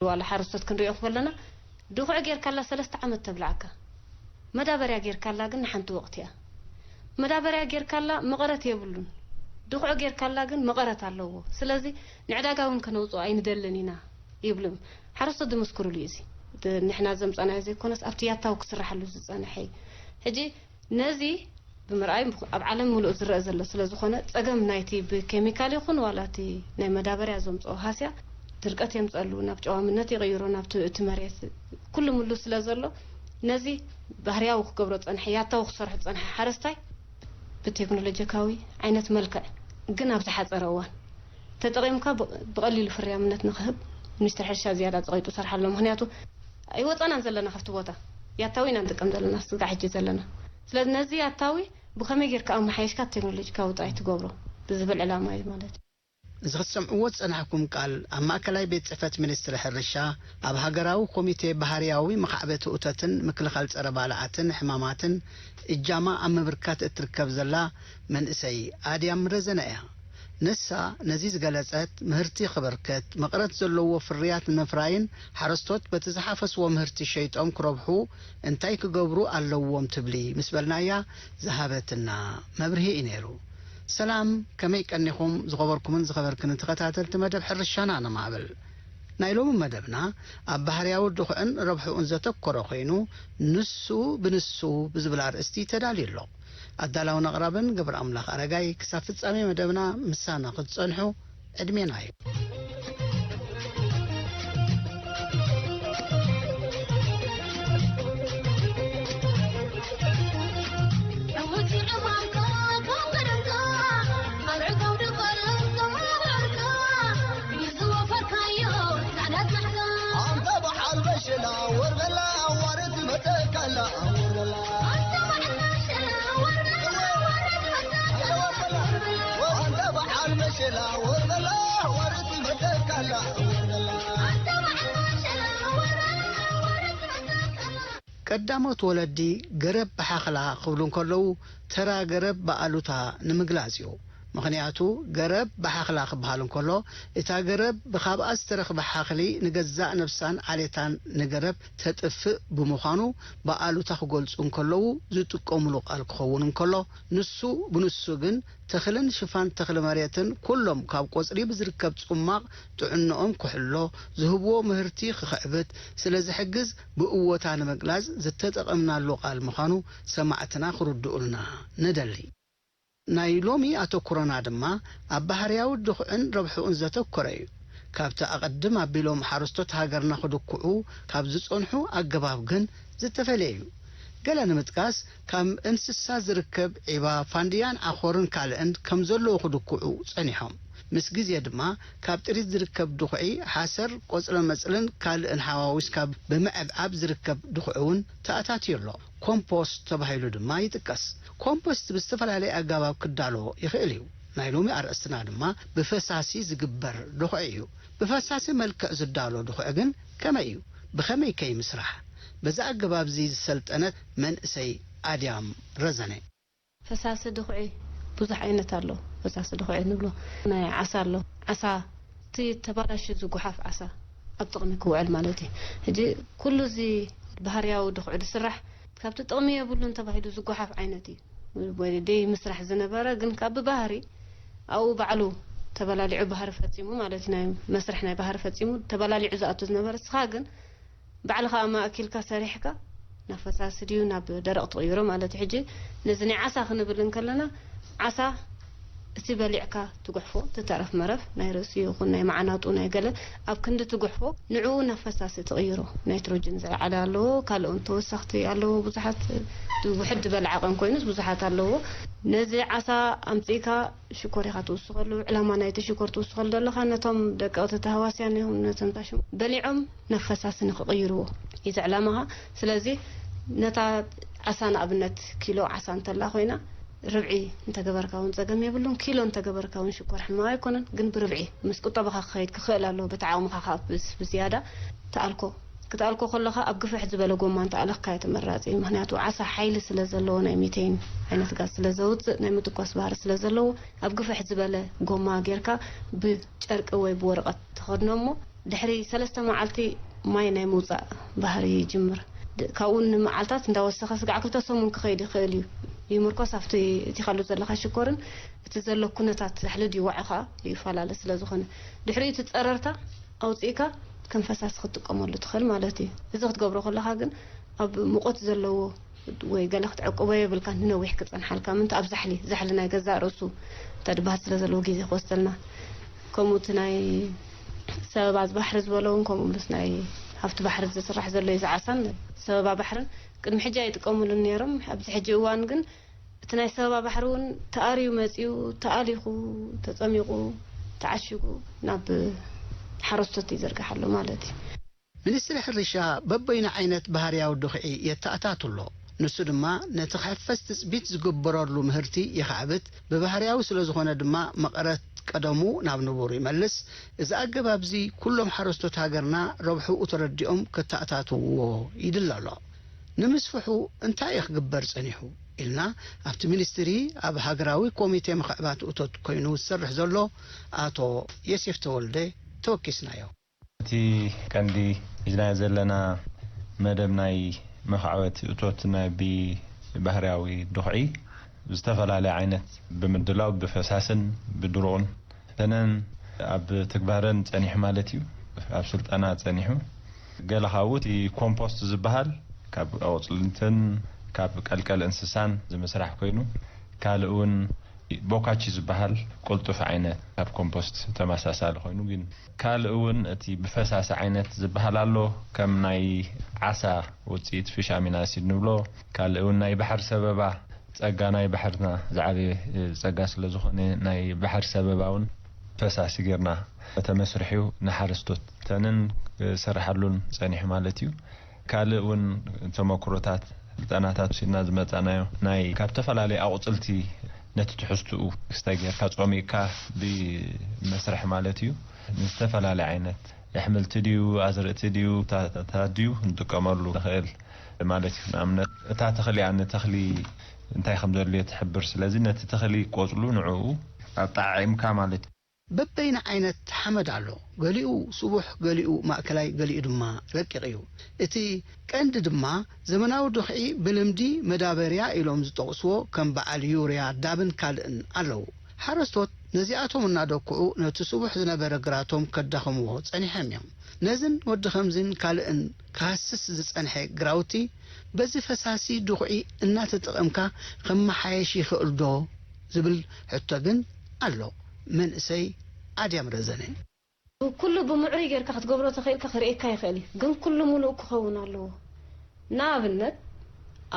ዋላ ሓረስቶት ክንሪኦ ከለና፣ ድኹዒ ጌርካላ ሰለስተ ዓመት ተብልዓካ፣ መዳበርያ ጌርካላ ግን ንሓንቲ ወቕቲ እያ። መዳበርያ ጌርካላ መቐረት የብሉን፣ ድኹዒ ጌርካላ ግን መቐረት ኣለዎ። ስለዚ ንዕዳጋ እውን ከነውፅኦ ኣይንደልን ኢና ይብሉ እዮም። ሓረስቶት ዝምስክሩሉ እዩ። እዚ እቲ ንሕና ዘምፃናዮ ዘይኮነስ ኣብቲ ያታዊ ክስራሓሉ ዝፀንሐ እዩ። ሕጂ ነዚ ብምርኣይ ኣብ ዓለም ምሉእ ዝረአ ዘሎ ስለ ዝኾነ፣ ጸገም ናይቲ ብኬሚካል ይኹን ዋላ እቲ ናይ መዳበርያ ዘምጽኦ ሃስያ ድርቀት የምጸሉ፣ ናብ ጨዋምነት ይቕይሮ፣ ናብቲ እቲ መሬት ኩሉ ምሉ ስለ ዘሎ፣ ነዚ ባህርያዊ ክገብሮ ጸንሐ፣ ያታዊ ክሰርሖ ዝጸንሐ ሓረስታይ ብቴክኖሎጂካዊ ዓይነት መልክዕ ግን ኣብ ዝሓጸረ እዋን ተጠቒምካ ብ-፣ ብቐሊሉ ፍርያምነት ንኽህብ ሚኒስትሪ ሕርሻ ዝያዳ ጸቒጡ ሰርሓ ኣሎ። ምኽንያቱ ኣይወጸናን ዘለና ካብቲ ቦታ፣ ያታዊ ኢና ንጥቀም ዘለና ስጋዕ ሕጂ ዘለና። ስለዚ ነዚ ያታዊ ብኸመይ ጌርካ ኣመሓይሽካ ቴክኖሎጂካዊ ጥራይ ትገብሮ ብዝብል ዕላማ እዩ ማለት እዩ። እዚ ክትሰምዕዎ ዝጸናሕኩም ቃል ኣብ ማእከላይ ቤት ጽሕፈት ሚኒስትሪ ሕርሻ ኣብ ሃገራዊ ኮሚቴ ባህርያዊ መኻዕበቲ እቶትን ምክልኻል ጸረ ባልዓትን ሕማማትን እጃማ ኣብ ምብርካት እትርከብ ዘላ መንእሰይ ኣድያም ረዘነ እያ። ንሳ ነዚ ዝገለጸት፣ ምህርቲ ክበርክት፣ መቐረት ዘለዎ ፍርያት ንምፍራይን ሓረስቶት በቲ ዝሓፈስዎ ምህርቲ ሸይጦም ክረብሑ እንታይ ክገብሩ ኣለዎም ትብሊ ምስ በልናያ፣ ዝሃበትና መብርሂ እዩ ነይሩ። ሰላም፣ ከመይ ቀኒኹም ዝኸበርኩምን ዝኸበርክንን ተኸታተልቲ መደብ ሕርሻና ንማዕብል። ናይ ሎሚ መደብና ኣብ ባህርያዊ ድኹዕን ረብሕኡን ዘተኮረ ኮይኑ፣ ንሱ ብንሱ ብዝብል ኣርእስቲ ተዳልዩ ኣሎ። ኣዳላውን ኣቕራብን ገብረ ኣምላኽ ኣረጋይ። ክሳብ ፍጻሜ መደብና ምሳና ክትጸንሑ ዕድሜና እዩ። ቀዳሞት ወለዲ ገረብ ብሓኽላ ክብሉ እንከለዉ፣ ተራ ገረብ ብኣሉታ ንምግላጽ እዩ። ምኽንያቱ፣ ገረብ ብሓኽላ ክበሃል እንከሎ፣ እታ ገረብ ብኻብኣ ዝተረኽበ ሓኽሊ ንገዛእ ነብሳን ዓሌታን ንገረብ ተጥፍእ ብምዃኑ፣ ብኣሉታ ክገልጹ እንከለዉ ዝጥቀሙሉ ቃል ክኸውን እንከሎ፣ ንሱ ብንሱ ግን፣ ተኽልን ሽፋን ተኽሊ መሬትን ኩሎም ካብ ቆጽሊ ብዝርከብ ጽሟቕ ጥዕንኦም ክሕሎ፣ ዝህብዎ ምህርቲ ክኽዕብት ስለ ዝሕግዝ፣ ብእወታ ንምግላጽ ዝተጠቐምናሉ ቃል ምዃኑ ሰማዕትና ክርድኡልና ንደሊ። ናይ ሎሚ ኣተኩሮና ድማ ኣብ ባህርያዊ ድኹዕን ረብሕኡን ዘተኮረ እዩ። ካብቲ ኣቐድም ኣቢሎም ሓረስቶት ሃገርና ክድኩዑ ካብ ዝጸንሑ ኣገባብ ግን ዝተፈልየ እዩ። ገለ ንምጥቃስ፣ ካብ እንስሳ ዝርከብ ዒባ፣ ፋንድያን ዓኾርን ካልእን ከም ዘለዉ ክድኩዑ ጸኒሖም። ምስ ግዜ ድማ፣ ካብ ጥሪት ዝርከብ ድኹዒ፣ ሓሰር፣ ቆጽለ መጽልን ካልእን ሓዋዊስካ ብምዕብዓብ ዝርከብ ድኹዒ እውን ተኣታትዩ ኣሎ። ኮምፖስት ተባሂሉ ድማ ይጥቀስ። ኮምፖስት ብዝተፈላለየ ኣገባብ ክዳሎ ይኽእል እዩ። ናይ ሎሚ ኣርእስትና ድማ ብፈሳሲ ዝግበር ድኹዒ እዩ። ብፈሳሲ መልክዕ ዝዳሎ ድኹዒ ግን ከመይ እዩ? ብኸመይ ከ ይምስራሕ? በዚ ኣገባብ እዚ ዝሰልጠነት መንእሰይ ኣድያም ረዘነ። ፈሳሲ ድኹዒ ብዙሕ ዓይነት ኣሎ። ፈሳሲ ድኹዒ ንብሎ ናይ ዓሳ ኣሎ። ዓሳ እቲ ተባላሹ ዝጓሓፍ ዓሳ ኣብ ጥቕሚ ክውዕል ማለት እዩ። ሕጂ ኩሉ እዚ ባህርያዊ ድኹዒ ዝስራሕ ካብቲ ጥቕሚ የብሉን ተባሂሉ ዝጓሓፍ ዓይነት እዩ። ወይ ደይ ምስራሕ ዝነበረ ግን ካብ ብባህሪ ኣብኡ ባዕሉ ተበላሊዑ ባህሪ ፈጺሙ ማለት እዩ። ናይ መስርሕ ናይ ባህሪ ፈጺሙ ተበላሊዑ ዝኣቱ ዝነበረ፣ ንስኻ ግን ባዕልኻ ኣማእኪልካ ሰሪሕካ ናብ ፈሳሲ ድዩ ናብ ደረቕ ትቕይሮ ማለት እዩ። ሕጂ ነዚ ናይ ዓሳ ክንብል እንከለና፣ ዓሳ እቲ በሊዕካ ትጉሕፎ፣ እቲ ተረፍ መረፍ ናይ ርእሲ ይኹን ናይ መዓናጡ ናይ ገለ ኣብ ክንዲ ትጉሕፎ፣ ንዕኡ ናብ ፈሳሲ ትቕይሮ። ናይትሮጅን ዝለዓለ ኣለዎ፣ ካልኦን ተወሰኽቲ ኣለዎ። ብዙሓት ውሕድ ዝበለ ዓቐን ኮይኑስ ብዙሓት ኣለዎ። ነዚ ዓሳ ኣምጺእካ ሽኮር ኢኻ ትውስኸሉ። ዕላማ ናይቲ ሽኮር ትውስኸሉ ዘለኻ ነቶም ደቀቕቲ ተህዋስያን እዮም፣ ነቶም ታሽሙ በሊዖም ናብ ፈሳሲ ንክቕይርዎ እዩ እቲ ዕላማኻ። ስለዚ ነታ ዓሳ ንኣብነት ኪሎ ዓሳ እንተላ ኮይና ርብዒ እንተገበርካ እውን ጸገም የብሉን። ኪሎ እንተገበርካ እውን ሽኮር ሕማቕ ኣይኮነን፣ ግን ብርብዒ ምስ ቁጠባኻ ክኸይድ ክኽእል ኣለዎ። በቲ ዓቕምኻ ከዓ ብስ-፣ ብዝያዳ ተኣልኮ ክትኣልኮ ከለኻ ኣብ ግፍሕ ዝበለ ጎማ እንተኣለኽካዮ ተመራጺ እዩ። ምኽንያቱ ዓሳ ሓይሊ ስለ ዘለዎ ናይ ሚቴን ዓይነት ጋዝ ስለ ዘውፅእ ናይ ምትኳስ ባህሪ ስለ ዘለዎ ኣብ ግፍሕ ዝበለ ጎማ ጌርካ ብጨርቂ ወይ ብወረቐት ትኸድኖ እሞ ድሕሪ ሰለስተ መዓልቲ ማይ ናይ ምውፃእ ባህሪ ይጅምር። ድ-፣ ካብኡ ንመዓልታት እንዳወሰኸ ስጋዕ ክልተ ሰሙን ክኸይድ ይኽእል እዩ። ይምርኮስ ኣብቲ እቲ ካሉ ዘለኻ ሽኮርን እቲ ዘሎ ኩነታት ዛሕሊ ድዩ ዋዒ ከዓ ይፈላለ ስለ ዝኾነ ድሕሪኡ እቲ ፀረርታ ኣውፅእካ ከም ፈሳሲ ክትጥቀመሉ ትኽእል ማለት እዩ። እዚ ክትገብሮ ከለኻ ግን ኣብ ሙቐት ዘለዎ ወይ ገለ ክትዕቅቦ የብልካ፣ ንነዊሕ ክፀንሓልካ ምንተ ኣብ ዛሕሊ፣ ዛሕሊ ናይ ገዛእ ርእሱ ተድባሃት ስለ ዘለዎ ግዜ ክወስደልና። ከምኡ እቲ ናይ ሰበባ ባሕሪ ዝበሎ እውን ከምኡ ምስ ናይ ሃፍቲ ባሕሪ ዝስራሕ ዘሎ እዩ። ዝዓሳን ሰበባ ባሕርን ቅድሚ ሕጂ ኣይጥቀሙሉን ነይሮም። ኣብዚ ሕጂ እዋን ግን እቲ ናይ ሰበባ ባሕሪ እውን ተኣርዩ መፂኡ፣ ተኣሊኹ፣ ተፀሚቑ፣ ተዓሺጉ ናብ ሓረስቶት ይዝርጋሕ ኣሎ ማለት እዩ። ሚኒስትሪ ሕርሻ በበይኑ ዓይነት ባህርያዊ ድኹዒ የተኣታቱ ኣሎ። ንሱ ድማ ነቲ ክሕፈስ ትጽቢት ዝግበረሉ ምህርቲ የኻዕብት፣ ብባህርያዊ ስለ ዝኾነ ድማ መቐረት ቀደሙ ናብ ንቡር ይመልስ። እዚ ኣገባብ እዚ ኩሎም ሓረስቶት ሃገርና ረብሕኡ ተረዲኦም ከተኣታትውዎ ይድለ ኣሎ። ንምስፍሑ እንታይ እዩ ክግበር ጸኒሑ? ኢልና ኣብቲ ሚኒስትሪ ኣብ ሃገራዊ ኮሚቴ ምኽዕባት እቶት ኮይኑ ዝሰርሕ ዘሎ ኣቶ ዮሴፍ ተወልደ ተወኪስናዮ። እቲ ቀንዲ ሒዝናዮ ዘለና መደብ ናይ መኻዕበት እቶት ናይ ብባህርያዊ ድኹዒ ዝተፈላለየ ዓይነት ብምድላው ብፈሳስን ብድሩቕን ተነን ኣብ ትግባረን ጸኒሑ ማለት እዩ። ኣብ ስልጠና ጸኒሑ። ገለ ካብኡ እቲ ኮምፖስት ዝበሃል ካብ ኣቑጽልንትን ካብ ቀልቀል እንስሳን ዝምስራሕ ኮይኑ፣ ካልእ እውን ቦካቺ ዝበሃል ቅልጡፍ ዓይነት ካብ ኮምፖስት ተመሳሳሊ ኮይኑ፣ ግን ካልእ እውን እቲ ብፈሳሲ ዓይነት ዝበሃል ኣሎ። ከም ናይ ዓሳ ውፅኢት ፊሽ ኣሚን ኣሲድ ንብሎ፣ ካልእ እውን ናይ ባሕሪ ሰበባ ጸጋ ናይ ባሕርና ዝዓበየ ጸጋ ስለ ዝኾነ፣ ናይ ባሕሪ ሰበባ እውን ፈሳሲ ጌርና ተመስርሑ ንሓረስቶት ተንን ክሰርሓሉን ጸኒሑ ማለት እዩ። ካልእ እውን ተመክሮታት፣ ስልጠናታት ወሲድና ዝመጻናዮ ናይ ካብ ዝተፈላለዩ ኣቑጽልቲ ነቲ ትሕዝትኡ ክስታይ ጌርካ ጾሚቕካ ብመስርሕ ማለት እዩ። ንዝተፈላለየ ዓይነት ኣሕምልቲ ድዩ፣ ኣዝርእቲ ድዩ፣ ታታት ድዩ ንጥቀመሉ ንኽእል ማለት እዩ። ንኣብነት እታ ተኽሊ እያ ንተኽሊ እንታይ ከም ዘድልዮ ትሕብር። ስለዚ ነቲ ተኽሊ ቆጽሉ ንዕኡ ኣጠዓዒምካ ማለት እዩ። በበይነ ዓይነት ሓመድ ኣሎ። ገሊኡ ስቡሕ፣ ገሊኡ ማእከላይ፣ ገሊኡ ድማ ረቂቕ እዩ። እቲ ቀንዲ ድማ ዘመናዊ ድኹዒ ብልምዲ መዳበርያ ኢሎም ዝጠቕስዎ ከም በዓል ዩርያ፣ ዳብን ካልእን ኣለዉ። ሓረስቶት ነዚኣቶም እናደኩዑ ነቲ ስቡሕ ዝነበረ ግራቶም ከዳኽምዎ ጸኒሖም እዮም። ነዝን ወዲ ኸምዝን ካልእን ክሃስስ ዝጸንሐ ግራውቲ በዚ ፈሳሲ ድኹዒ እናተጠቐምካ ከመሓየሽ ይኽእል ዶ ዝብል ሕቶ ግን ኣሎ። መንእሰይ ኣድያም ረዘነ። ኩሉ ብምዕሩይ ጌርካ ክትገብሮ ተኽኢልካ ክርእየካ ይኽእል እዩ፣ ግን ኩሉ ሙሉእ ክኸውን ኣለዎ። ንኣብነት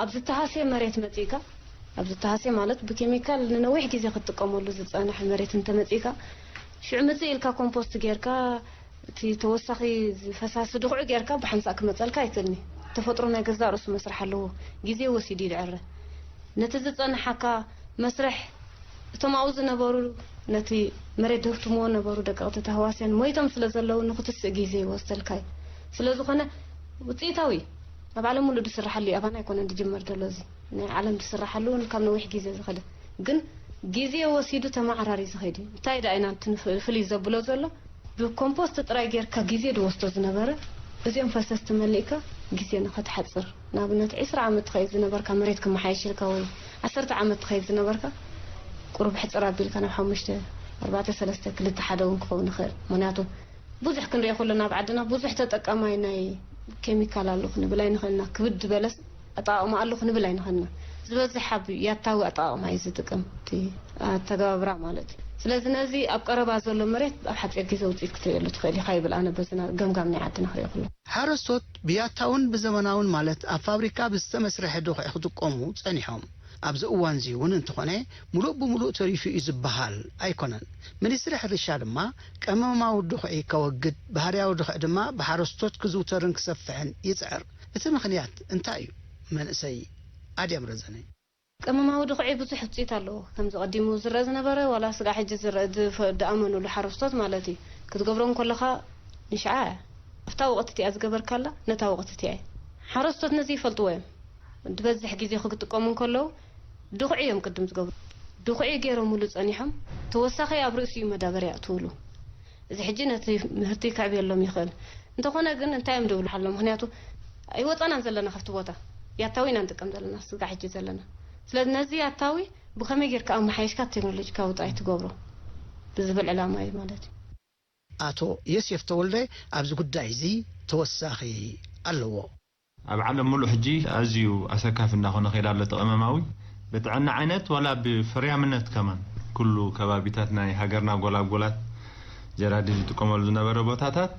ኣብ ዝተሃስየ መሬት መጺእካ፣ ኣብ ዝተሃስየ ማለት ብኬሚካል ንነዊሕ ግዜ ክትጥቀመሉ ዝጸንሐ መሬት እንተመጺእካ፣ ሽዑ ምጽእ ኢልካ ኮምፖስት ጌርካ እቲ ተወሳኺ ፈሳሲ ድኹዒ ጌርካ ብሓንሳእ ክመጸልካ ኣይክእልኒ። ተፈጥሮ ናይ ገዛእ ርእሱ መስርሕ ኣለዎ። ግዜ ወሲዱ ይድዕረ። ነቲ ዝጸንሓካ መስርሕ እቶም ኣብኡ ዝነበሩ ነቲ መሬት ዘህትምዎ ነበሩ ደቀቕቲ ተህዋስያን ሞይቶም ስለ ዘለዉ ንክትስእ ግዜ ይወስደልካ እዩ። ስለ ዝኾነ ውፅኢታዊ እዩ። ኣብ ዓለም ሙሉእ ዝስራሓሉ እዩ። ኣባና ኣይኮነን ዝጅመር ዘሎ እዚ ናይ ዓለም ዝስራሓሉ እውን ካብ ነዊሕ ግዜ ዝኸደ ግን ግዜ ወሲዱ ተመዓራሪ ዝኸይድ እዩ። እንታይ ደኣ ኢና እቲ ንፍ-፣ ፍልይ ዘብሎ ዘሎ ብኮምፖስት ጥራይ ጌርካ ግዜ ዝወስዶ ዝነበረ እዚኦም ፈሰስቲ መሊእካ ግዜ ንኸትሓፅር ንኣብነት ዒስራ ዓመት ትኸይድ ዝነበርካ መሬት ክመሓየሽ ኢልካ ወይ ዓሰርተ ዓመት ትኸይድ ዝነበርካ ቁሩብ ሕፅር ኣቢልካ ናብ ሓሙሽተ ኣርባዕተ ሰለስተ ክልተ ሓደ እውን ክኸውን ይኽእል። ምክንያቱ ብዙሕ ክንሪኦ ከለና ኣብ ዓድና ብዙሕ ተጠቃማይ ናይ ኬሚካል ኣሎ ክንብል ኣይንኽእልና። ክብድ ዝበለስ ኣጠቓቕማ ኣሎ ክንብል ኣይንኽእልና። እዚ ዝበዝሕ ኣብ ያታዊ ኣጠቓቕማ እዩ ዝጥቀም እቲ ኣተገባብራ ማለት እዩ። ስለዚ ነዚ ኣብ ቀረባ ዘሎ መሬት ኣብ ሓፂር ግዜ ውፅኢት ክትርእየሉ ትኽእል ኢኻ ይብል ኣነ በዚ ገምጋም ናይ ዓድና ክሪኦ ከሎ። ሓረስቶት ብያታውን ብዘመናውን ማለት ኣብ ፋብሪካ ብዝተመስረሐ ዶኽዒ ክጥቀሙ ጸኒሖም። ኣብዚ እዋንዚ እውን እንተኾነ፣ ምሉእ ብምሉእ ተሪፉ እዩ ዝበሃል ኣይኮነን። ሚኒስትሪ ሕርሻ ድማ ቀመማዊ ዶኽዒ ከወግድ፣ ባህርያዊ ዶኽዒ ድማ ብሓረስቶት ክዝውተርን ክሰፍሕን ይጽዕር። እቲ ምኽንያት እንታይ እዩ? መንእሰይ ኣድያም ረዘነ። ቀመማዊ ዶኽዒ ብዙሕ ውፅኢት ኣለዎ። ከምዚ ቀዲሙ ዝረአ ዝነበረ፣ ዋላ ስጋዕ ሕጂ ዝረአ ዝፈ-፣ ዝኣመኑሉ ሓረስቶት ማለት እዩ። ክትገብሮ እንከለኻ ንሽዓ ኣብታ ወቕቲ እቲኣ ዝገበርካላ፣ ነታ ወቕቲ እቲኣ እዩ። ሓረስቶት ነዚ ይፈልጥዎ እዮም። ዝበዝሕ ግዜ ክጥቀሙ እንከለዉ፣ ድኹዒ እዮም ቅድም ዝገብሩ። ድኹዒ ገይሮምሉ ጸኒሖም፣ ተወሳኺ ኣብ ርእሲኡ መዳበርያ የእትውሉ። እዚ ሕጂ ነቲ ምህርቲ ከዕብየሎም ይኽእል። እንተኾነ ግን እንታይ እዮም ዝብሉ ሓሎም? ምኽንያቱ ኣይወጻናን ዘለና ካብቲ ቦታ። ያታዊ ኢና ንጥቀም ዘለና፣ ስጋ ሕጂ ዘለና። ስለዚ ነዚ ያታዊ ብኸመይ ጌርካ ኣመሓይሽካ ቴክኖሎጂካ ውጻኢ ትገብሮ ብዝብል ዕላማ እዩ ማለት እዩ። ኣቶ ዮሴፍ ተወልደ ኣብዚ ጉዳይ እዚ ተወሳኺ ኣለዎ። ኣብ ዓለም ሙሉእ ሕጂ ኣዝዩ ኣሰካፊ እንዳኾነ ከይዳ ኣሎ እቲ ቀመማዊ። ብጥዕና ዓይነት ዋላ ብፍርያምነት ከማን ኩሉ ከባቢታት ናይ ሃገርና ጎላጎላት ጀራዲን ዝጥቀመሉ ዝነበረ ቦታታት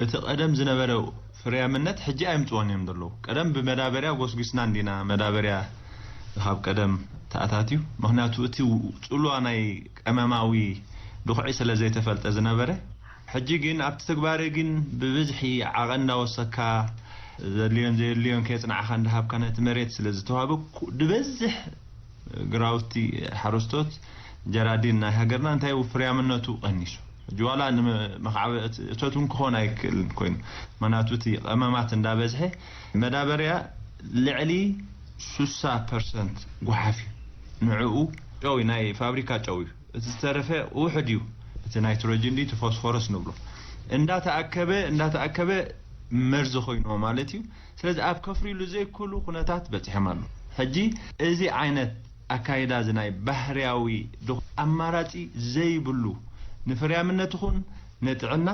እቲ ቀደም ዝነበረ ፍርያምነት ሕጂ ኣይምጽኦን እዮም ዘለዉ። ቀደም ብመዳበርያ ጎስጒስና እንዲና መዳበርያ ካብ ቀደም ተኣታትዩ። ምኽንያቱ እቲ ጽልዋ ናይ ቀመማዊ ድኹዒ ስለ ዘይተፈልጠ ዝነበረ፣ ሕጂ ግን ኣብቲ ተግባረ ግን ብብዝሒ ዓቐን እንዳወሰካ ዘድልዮን ዘየድልዮን ከየጽናዕኻ እንዳሃብካ ነቲ መሬት ስለ ዝተዋህበ ኩ-፣ ዝበዝሕ ግራውቲ ሓረስቶት ጀራዲን ናይ ሃገርና እንታይ ፍርያምነቱ ቀኒሱ። ሕጂ ዋላ ንመ-፣ መኽዓቢ እት-፣ እቶት እውን ክኾን ኣይክእልን ኮይኑ። ምኽንያቱ እቲ ቀመማት እንዳበዝሐ መዳበርያ ልዕሊ ስሳ ፐርሰንት ጓሓፍ እዩ። ንዕኡ ጨው እዩ፣ ናይ ፋብሪካ ጨው እዩ። እቲ ዝተረፈ ውሑድ እዩ። እቲ ናይትሮጅን ድዩ፣ እቲ ፎስፎረስ ንብሎ። እንዳተኣከበ፣ እንዳተኣከበ መርዚ ኮይንዎ ማለት እዩ። ስለዚ ኣብ ከፍርይሉ ዘይክእሉ ኩነታት በጺሖም ኣለዉ። ሕጂ እዚ ዓይነት ኣካይዳ እዚ ናይ ባህርያዊ ድኹ-፣ ኣማራጺ ዘይብሉ ንፍርያምነት ይኹን ንጥዕና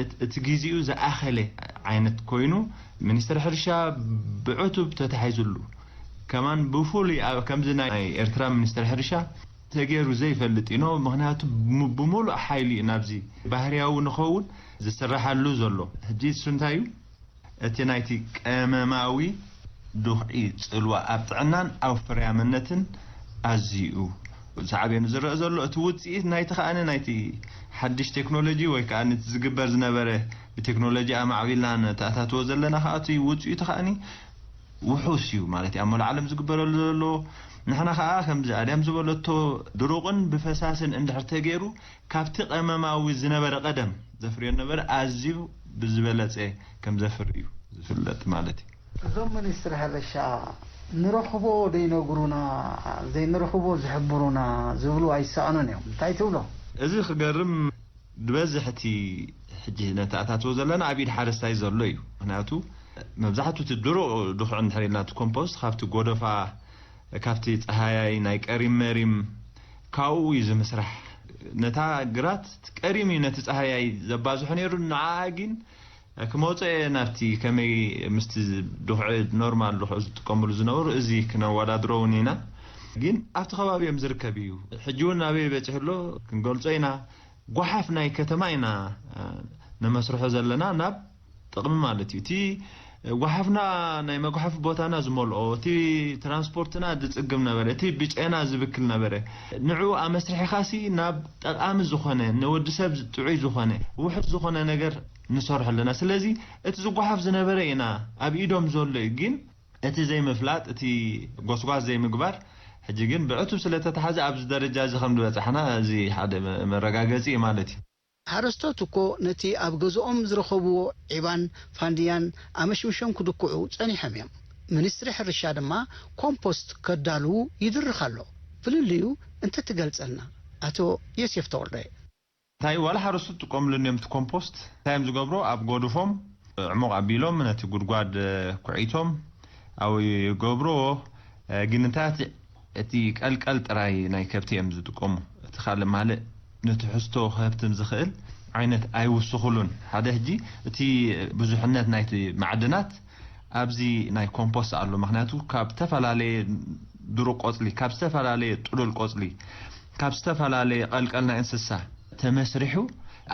እት-፣ እቲ ግዜኡ ዝኣኸለ ዓይነት ኮይኑ፣ ሚኒስትሪ ሕርሻ ብዕቱብ ተታሒዙሉ፣ ከማን ብፍሉይ ኣብ ከምዚ ናይ ኤርትራ ሚኒስትሪ ሕርሻ ተገይሩ ዘይፈልጥ እዩ። ኖ፣ ምኽንያቱ ብሙ-፣ ብምሉእ ሓይሊ እዩ ናብዚ ባህርያዊ ንኸውን ዝስራሓሉ ዘሎ። ሕጂ እሱ እንታይ እዩ? እቲ ናይቲ ቀመማዊ ድኹዒ ጽልዋ ኣብ ጥዕናን ኣብ ፍርያምነትን ኣዝዩ ሳዕቤኑ ዝረአ ዘሎ። እቲ ውጽኢት ናይቲ ከኣ ናይቲ ሓድሽ ቴክኖሎጂ ወይ ከኣ ነቲ ዝግበር ዝነበረ ብቴክኖሎጂ ኣማዕቢልና ነተኣታትዎ ዘለና ከኣ እቲ ውጽኢቱ ከኣ ውሑስ እዩ ማለት እዩ። ኣብ መላእ ዓለም ዝግበረሉ ዘሎ፣ ንሕና ከኣ ከምዚ ኣድያም ዝበለቶ ድሩቕን ብፈሳስን እንድሕር ተገይሩ ካብቲ ቀመማዊ ዝነበረ ቀደም ዘፍርዮ ነበረ ኣዝዩ ብዝበለጸ ከም ዘፍሪ እዩ ዝፍለጥ ማለት እዩ። እዞም ሚኒስትሪ ሕርሻ ንረኽቦ ዘይነግሩና፣ ዘይንረኽቦ ዝሕብሩና ዝብሉ ኣይሰኣኑን እዮም። እንታይ ትብሎ? እዚ ክገርም ዝበዝሕ እቲ ሕጂ ነተኣታትዎ ዘለና ኣብ ኢድ ሓረስታይ ዘሎ እዩ። ምኽንያቱ መብዛሕትኡ እቲ ድሩቕ ድኹዒ እንድሕር ኢልና እቲ ኮምፖስት ካብቲ ጎደፋ፣ ካብቲ ጸሃያይ ናይ ቀሪም መሪም ካብኡ እዩ ዝምስራሕ። ነታ ግራት ቀሪም እዩ ነቲ ጸሃያይ ዘባዝሖ ነይሩ። ንዓኣ ግን ክመውጾ እየ ናብቲ ከመይ ምስቲ ድኹዒ ኖርማል ድኹዒ ዝጥቀምሉ ዝነበሩ እዚ ክነወዳድሮ እውን ኢና። ግን ኣብቲ ከባቢ እዮም ዝርከብ እዩ። ሕጂ እውን ኣበይ በጺሑ ኣሎ ክንገልጾ ኢና። ጓሓፍ ናይ ከተማ ኢና፣ እ፣ ነመስርሖ ዘለና ናብ ጥቕሚ ማለት እዩ። እቲ ጓሓፍና ናይ መጓሓፊ ቦታና ዝመልኦ፣ እቲ ትራንስፖርትና ዝጽግም ነበረ፣ እቲ ብጨና ዝብክል ነበረ። ንዕኡ ኣመስሪሕኻሲ ናብ ጠቓሚ ዝኾነ፣ ንወዲ ሰብ ጥዑይ ዝኾነ፣ ውሑስ ዝኾነ ነገር ንሰርሖ ኣለና። ስለዚ እቲ ዝጓሓፍ ዝነበረ ኢና፣ ኣብ ኢዶም ዘሎ እዩ። ግን እቲ ዘይምፍላጥ፣ እቲ ጎስጓስ ዘይምግባር፣ ሕጂ ግን ብዕቱብ ስለ ተታሓዘ ኣብዚ ደረጃ እዚ ከም ዝበጻሕና እዚ ሓደ መ-፣ መረጋገጺ እዩ ማለት እዩ። ሓረስቶት እኮ ነቲ ኣብ ገዝኦም ዝረኸብዎ ዒባን ፋንድያን ኣመሽምሾም ክድኩዑ ጸኒሖም እዮም። ሚኒስትሪ ሕርሻ ድማ ኮምፖስት ከዳልዉ ይድርኽ ኣሎ። ፍልልዩ እንተትገልጸልና ኣቶ ዮሴፍ ተወልደ። እንታይ ዋላ ሓረስቶት ጥቀምሉን እዮም እቲ ኮምፖስት። እንታይ እዮም ዝገብሮ? ኣብ ጎድፎም ዕሙቕ ኣቢሎም ነቲ ጉድጓድ፣ እ፣ ኩዒቶም ኣብኡ ይገብርዎ። እ፣ ግን እንታይ እቲ፣ እቲ ቀልቀል ጥራይ ናይ ከብቲ እዮም ዝጥቀሙ። እቲ ካልእ ማልእ ንትሕዝቶ ከህብትም ዝኽእል ዓይነት ኣይውስኹሉን። ሓደ ሕጂ እቲ ብዙሕነት ናይቲ ማዕድናት ኣብዚ ናይ ኮምፖስት ኣሎ። ምኽንያቱ ካብ ዝተፈላለየ ድሩቕ ቆጽሊ፣ ካብ ዝተፈላለየ ጥሉል ቆጽሊ፣ ካብ ዝተፈላለየ ቀልቀል ናይ እንስሳ ተመስሪሑ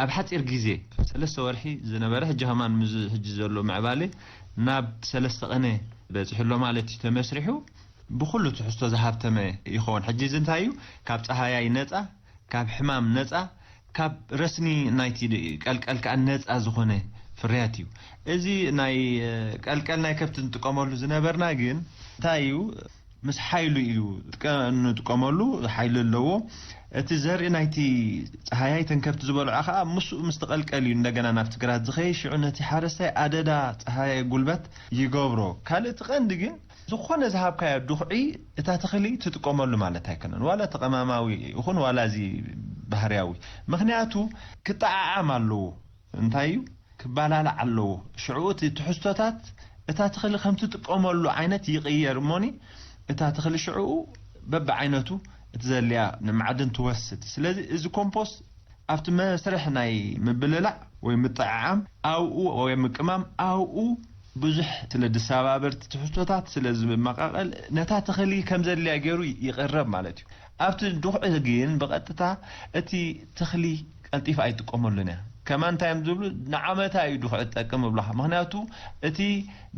ኣብ ሓጺር ግዜ፣ ሰለስተ ወርሒ ዝነበረ፣ ሕጂ ከማን ምስ ሕጂ ዘሎ ምዕባለ ናብ ሰለስተ ቀነ በጺሑ ኣሎ ማለት እዩ። ተመስሪሑ ብኹሉ ትሕዝቶ ዝሃብተመ ይኸውን። ሕጂ እዚ እንታይ እዩ? ካብ ጸሃያይ ነጻ፣ ካብ ሕማም ነጻ፣ ካብ ረስኒ ናይቲ ቀልቀል ከኣ ነጻ ዝኾነ ፍርያት እዩ። እዚ ናይ፣ እ፣ ቀልቀል ናይ ከብቲ ንጥቀመሉ ዝነበርና ግን እንታይ እዩ? ምስ ሓይሉ እዩ ጥቀ-፣ ንጥቀመሉ፣ ሓይሊ ኣለዎ። እቲ ዘርኢ ናይቲ ጸሃያይ፣ ተን ከብቲ ዝበልዖ ከኣ ምስኡ ምስ ተቐልቀል እዩ እንደገና ናብቲ ግራት ዝኸይድ። ሽዑ ነቲ ሓረስታይ ኣደዳ ጸሃያይ ጉልበት ይገብሮ። ካልእ እቲ ቀንዲ ግን ዝኾነ ዝሃብካዮ ዱኽዒ እታ ተኽሊ ትጥቀመሉ ማለት ኣይኮነን። ዋላ ተቐማማዊ ይኹን ዋላ እዚ ባህርያዊ። ምኽንያቱ ክጠዓዓም ኣለዎ። እንታይ እዩ? ክባላላዕ ኣለዎ። ሽዑ እቲ ትሕዝቶታት እታ ተኽሊ ከም ትጥቀመሉ ዓይነት ይቕየር እሞኒ፣ እታ ተኽሊ ሽዑ በብዓይነቱ እቲ ዘድልያ ንማዕድን ትወስድ። ስለዚ እዚ ኮምፖስት ኣብቲ መስርሕ ናይ ምብልላዕ ወይ ምጥዕዓም ኣብኡ ወይ ምቅማም ኣብኡ ብዙሕ ስለ ዝሰባበር፣ ትሕዝቶታት ስለ ዝመቃቐል፣ ነታ ተኽሊ ከም ዘድልያ ገይሩ ይቕረብ ማለት እዩ። ኣብቲ ድኹዒ ግን ብቐጥታ እቲ ተኽሊ ቀልጢፋ ኣይጥቀመሉን እያ። ከማን እንታይ እዮም ዝብሉ? ንዓመታ እዩ ድኹዒ ትጠቅም ይብሉኻ። ምኽንያቱ እቲ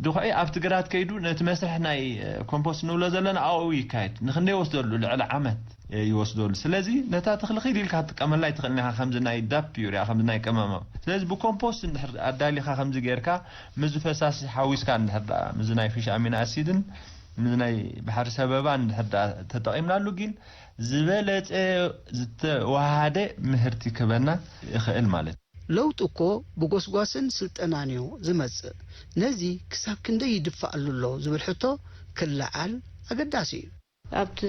ድኹዒ ኣብቲ ግራት ከይዱ ነቲ መስርሕ ናይ፣ እ፣ ኮምፖስት ንብሎ ዘለና ኣብኡ ይካየድ። ንክንደይ ይወስደሉ? ልዕሊ ዓመት፣ እ፣ ይወስደሉ። ስለዚ ነታ ተኽሊ ኺድ ኢልካ ክትጥቀመላ ኣይትኽእልን ኢኻ። ከምዚ ናይ ዳፕ ዩርያ፣ ከምዚ ናይ ቀመማ። ስለዚ ብኮምፖስት እንድሕር ኣዳሊኻ ከምዚ ጌርካ፣ ምስዚ ፈሳሲ ሓዊስካ እንድሕር ደኣ፣ ምስዚ ናይ ፊሽ ኣሚኖ ኣሲድን ምስዚ ናይ ባሕሪ ሰበባ እንድሕር ደኣ ተጠቒምናሉ፣ ግን ዝበለጸ ዝተዋሃደ ምህርቲ ክህበና ይኽእል ማለት እዩ። ለውጢ እኮ ብጎስጓስን ስልጠናን እዩ ዝመጽእ። ነዚ ክሳብ ክንደይ ይድፋኣሉ ኣሎ ዝብል ሕቶ ክለዓል ኣገዳሲ እዩ። ኣብቲ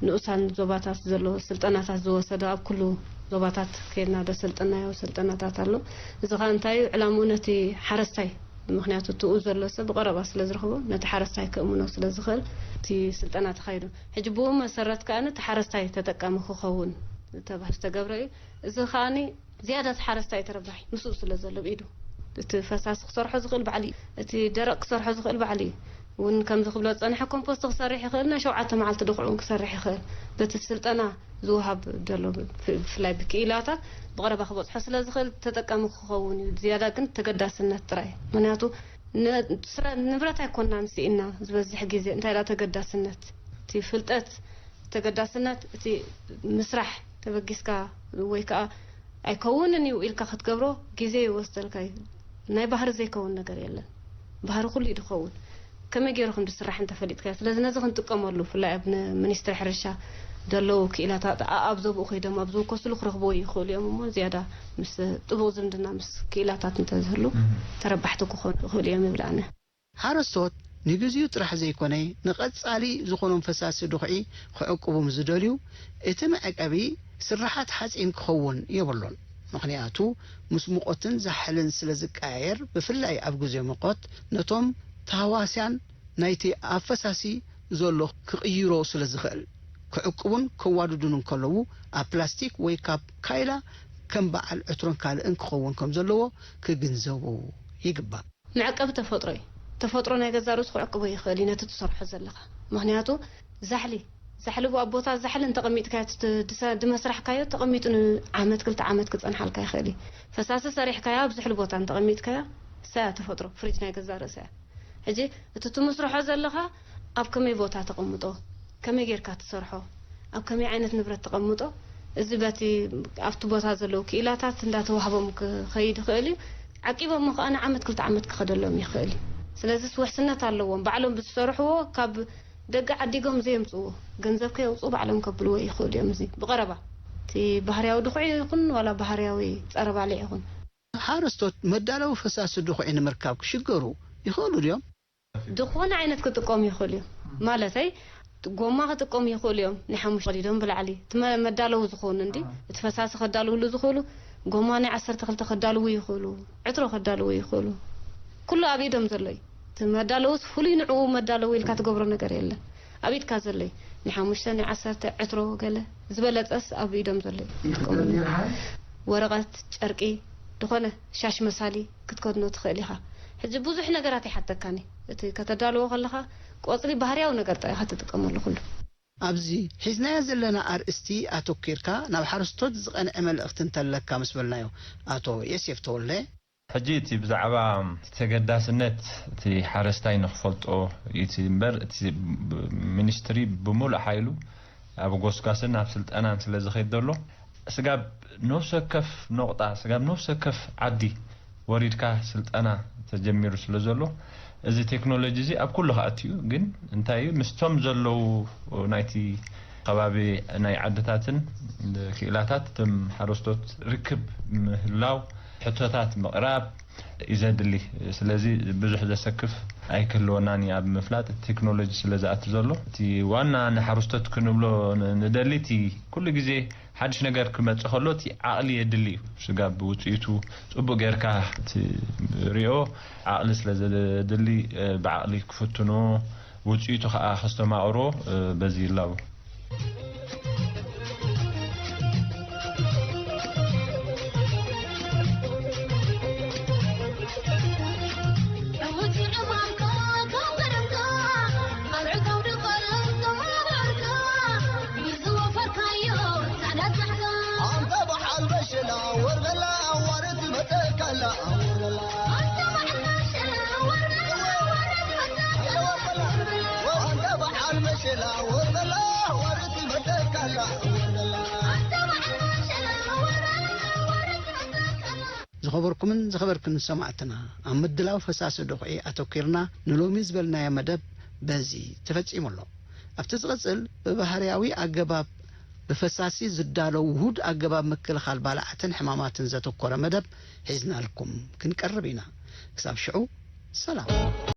ንኡሳን ዞባታት ዘሎ ስልጠናታት ዝወሰደ፣ ኣብ ኩሉ ዞባታት ከይድና ዘሰልጠናዮ ስልጠናታት ኣሎ። እዚ ኸኣ እንታይ እዩ ዕላምኡ? ነቲ ሓረስታይ፣ ምኽንያቱ እትኡ ዘሎ ሰብ ብቐረባ ስለ ዝረኽቦ፣ ነቲ ሓረስታይ ከእምኖ ስለ ዝኽእል፣ እቲ ስልጠና ተኻይዱ። ሕጂ ብኡ መሰረት ከኣ ነቲ ሓረስታይ ተጠቃሚ ክኸውን ተባሂሉ ዝተገብረ እዩ። እዚ ከኣኒ ዝያዳ እቲ ሓረስታይ ተረባሒ ምስኡ ስለ ዘሎ ብኢዱ። እቲ ፈሳሲ ክሰርሖ ዝኽእል ባዕሉ እዩ። እቲ ደረቕ ክሰርሖ ዝኽእል ባዕሉ እዩ። እውን ከምዚ ክብሎ ዝጸንሐ ኮምፖስት ክሰርሕ ይኽእል፣ ናይ ሸውዓተ መዓልቲ ድኹዒ እውን ክሰርሕ ይኽእል። በቲ ስልጠና ዝወሃብ ዘሎ ብ-፣ ብፍላይ ብክኢላታት ብቐረባ ክበጽሖ ስለ ዝኽእል ተጠቃሚ ክኸውን እዩ። ዝያዳ ግን ተገዳስነት ጥራይ። ምኽንያቱ ን-፣ ስረ-፣ ንብረት ኣይኮንናን ስኢና ዝበዝሕ ግዜ። እንታይ ደኣ ተገዳስነት? እቲ ፍልጠት፣ ተገዳስነት፣ እቲ ምስራሕ ተበጊስካ ወይ ከኣ ኣይከውንን እዩ ኢልካ ክትገብሮ ግዜ ይወስደልካ እዩ። ናይ ባህሪ ዘይከውን ነገር የለን። ባህሪ ኩሉ እዩ ዝኸውን። ከመይ ገይሩ ከም ዝስራሕ እንተፈሊጥካዮ። ስለዚ ነዚ ክንጥቀመሉ፣ ብፍላይ ኣብ ን-፣ ሚኒስትሪ ሕርሻ ዘለዉ ክኢላታት፣ ኣ-፣ ኣብ ዞብኡ ከይዶም ኣብ ዝውከስሉ ክረኽብዎ ይኽእሉ እዮም እሞ፣ ዝያዳ ምስ ጥቡቕ ዝምድና ምስ ክኢላታት እንተዝህሉ፣ እህ። ተረባሕቲ ክኾኑ ይኽእሉ እዮም ይብል ኣነ። ሓረስቶት ንግዚኡ ጥራሕ ዘይኮነ፣ ንቐጻሊ ዝኾኖም ፈሳሲ ድኹዒ ክዕቅቡ ምስ ዝደልዩ፣ እቲ መዕቀቢ ስርሓት ሓጺን ክኸውን የብሉን። ምኽንያቱ፣ ምስ ሙቐትን ዛሕልን ስለ ዝቀያየር፣ ብፍላይ ኣብ ግዜ ሙቐት፣ ነቶም ተሃዋስያን ናይቲ ኣብ ፈሳሲ ዘሎ ክቕይሮ ስለ ዝኽእል፣ ክዕቅቡን ከዋድዱን እንከለዉ፣ ኣብ ፕላስቲክ ወይ ካብ ካይላ ከም በዓል ዕትሮን ካልእን ክኸውን ከም ዘለዎ ክግንዘቡ ይግባእ። መዕቀቢ ተፈጥሮ እዩ። ተፈጥሮ ናይ ገዛእ ርእሱ ክዕቅቦ ይኽእል እዩ፣ ነቲ ትሰርሖ ዘለኻ። ምኽንያቱ፣ ዛሕሊ፣ ዛሕሊ ብኡ ኣብ ቦታ ዛሕሊ እንተቐሚጥካዮ፣ እቲ ድሰ-፣ ድመስራሕካዮ ተቐሚጡ ንዓመት፣ ክልተ ዓመት ክጸንሓልካ ይኽእል እዩ። ፈሳሲ ሰሪሕካዮ፣ ኣብ ዝሕል ቦታ እንተቐሚጥካዮ፣ እሳ እያ ተፈጥሮ፣ ፍሪጅ ናይ ገዛእ ርእሳ እያ። ሕጂ፣ እቲ ትምስርሖ ዘለኻ ኣብ ከመይ ቦታ ተቐምጦ፣ ከመይ ጌርካ ትሰርሖ፣ ኣብ ከመይ ዓይነት ንብረት ተቐምጦ፣ እዚ በቲ ኣብቲ ቦታ ዘለዉ ክኢላታት እንዳተዋህቦም ክኸይድ ይኽእል እዩ። ዓቂቦሞ ከኣ ንዓመት ክልተ ዓመት ክኸደሎም ይኽእል እዩ። ስለዚስ ውሕስነት ኣለዎም። ባዕሎም ብዝሰርሕዎ ካብ ደገ ዓዲጎም ዘየምጽእዎ፣ ገንዘብ ከየውጽኡ ባዕሎም ከብልዎ ይኽእሉ እዮም። እዚ ብቐረባ እቲ ባህርያዊ ድኹዒ ይኹን ዋላ ባህርያዊ ጸረ ባልዕ ይኹን። ሓረስቶት መዳለዊ ፈሳሲ ድኹዒ ንምርካብ ክሽገሩ ይኽእሉ ድዮም? ዝኾነ ዓይነት ክጥቀሙ ይኽእሉ እዮም። ማለተይ፣ ጎማ ክጥቀሙ ይኽእሉ እዮም። ናይ ሓሙሽተ ወሊዶም ብላዕሊ። እቲ መ-፣ መዳለዊ ዝኾኑ እንዲ፣ እቲ ፈሳሲ ከዳልውሉ ዝኽእሉ፣ ጎማ ናይ ዓሰርተ ክልተ ከዳልዉ ይኽእሉ፣ ዕትሮ ከዳልዉ ይኽእሉ። ኩሉ ኣብ ኢዶም ዘሎ እዩ። እቲ መዳለውስ ፍሉይ ንዕኡ መዳለዊ ኢልካ ትገብሮ ነገር የለን። ኣብ ኢድካ ዘሎ እዩ። ናይ ሓሙሽተ፣ ናይ ዓሰርተ ዕትሮ ገለ ዝበለጸስ ኣብ ኢዶም ዘሎ እዩ። ወረቐት፣ ጨርቂ፣ ዝኾነ ሻሽ መሳሊ ክትከድኖ ትኽእል ኢኻ። ሕጂ ብዙሕ ነገራት ይሓተካኒ። እቲ ከተዳልዎ ከለኻ ቆጽሊ ባህርያዊ ነገር ጥራይ ኢኻ ትጥቀመሉ ኩሉ። ኣብዚ ሒዝናዮ ዘለና ኣርእስቲ ኣተኲርካ ናብ ሓረስቶት ዝቐንዐ መልእኽቲ እንተለካ ምስ በልናዮ፣ ኣቶ ዮሴፍ ተወልደ። ሕጂ እቲ ብዛዕባ ተገዳስነት እቲ ሓረስታይ ንኽፈልጦ እዩ እቲ እምበር፣ እቲ ብ-፣ ሚኒስትሪ ብምሉእ ሓይሉ ኣብ ጎስጓስን ኣብ ስልጠናን ስለ ዝኸይድ ዘሎ፣ ስጋብ ነፍሲ ወከፍ ነቑጣ፣ ስጋብ ነፍሲ ወከፍ ዓዲ ወሪድካ ስልጠና ተጀሚሩ ስለ ዘሎ፣ እዚ ቴክኖሎጂ እዚ ኣብ ኩሉ ክኣቱ እዩ። ግን እንታይ እዩ፣ ምስቶም ዘለዉ ናይቲ ከባቢ ናይ ዓድታትን ክኢላታት እቶም ሓረስቶት ርክብ ምህላው፣ ሕቶታት ምቕራብ እዩ ዘድሊ። ስለዚ ብዙሕ ዘሰክፍ ኣይክህልወናን እዩ ኣብ ምፍላጥ እቲ ቴክኖሎጂ ስለ ዝኣቱ ዘሎ። እቲ ዋና ንሓረስቶት ክንብሎ ን-፣ ንደሊ፣ እቲ ኩሉ ግዜ ሓድሽ ነገር ክመጽእ ከሎ እቲ ዓቕሊ የድሊ እዩ። ስጋብ ውጽኢቱ ጽቡቕ ጌርካ እቲ ሪኦ ዓቕሊ ስለ ዘድሊ፣ እ፣ ብዓቕሊ ክፍትኖ፣ ውጽኢቱ ከኣ ከስተማቕሮ፣ እ፣ በዚ ይላቦ። ዝኸበርኩምን ዝኸበርክን ሰማዕትና፣ ኣብ ምድላው ፈሳሲ ዱኽዒ ኣተኲርና ንሎሚ ዝበልናዮ መደብ በዚ ተፈጺሙ ኣሎ። ኣብቲ ዝቕጽል ብባህርያዊ ኣገባብ ብፈሳሲ ዝዳሎ ውሁድ ኣገባብ ምክልኻል ባልዓትን ሕማማትን ዘተኮረ መደብ ሒዝናልኩም ክንቀርብ ኢና። ክሳብ ሽዑ ሰላም።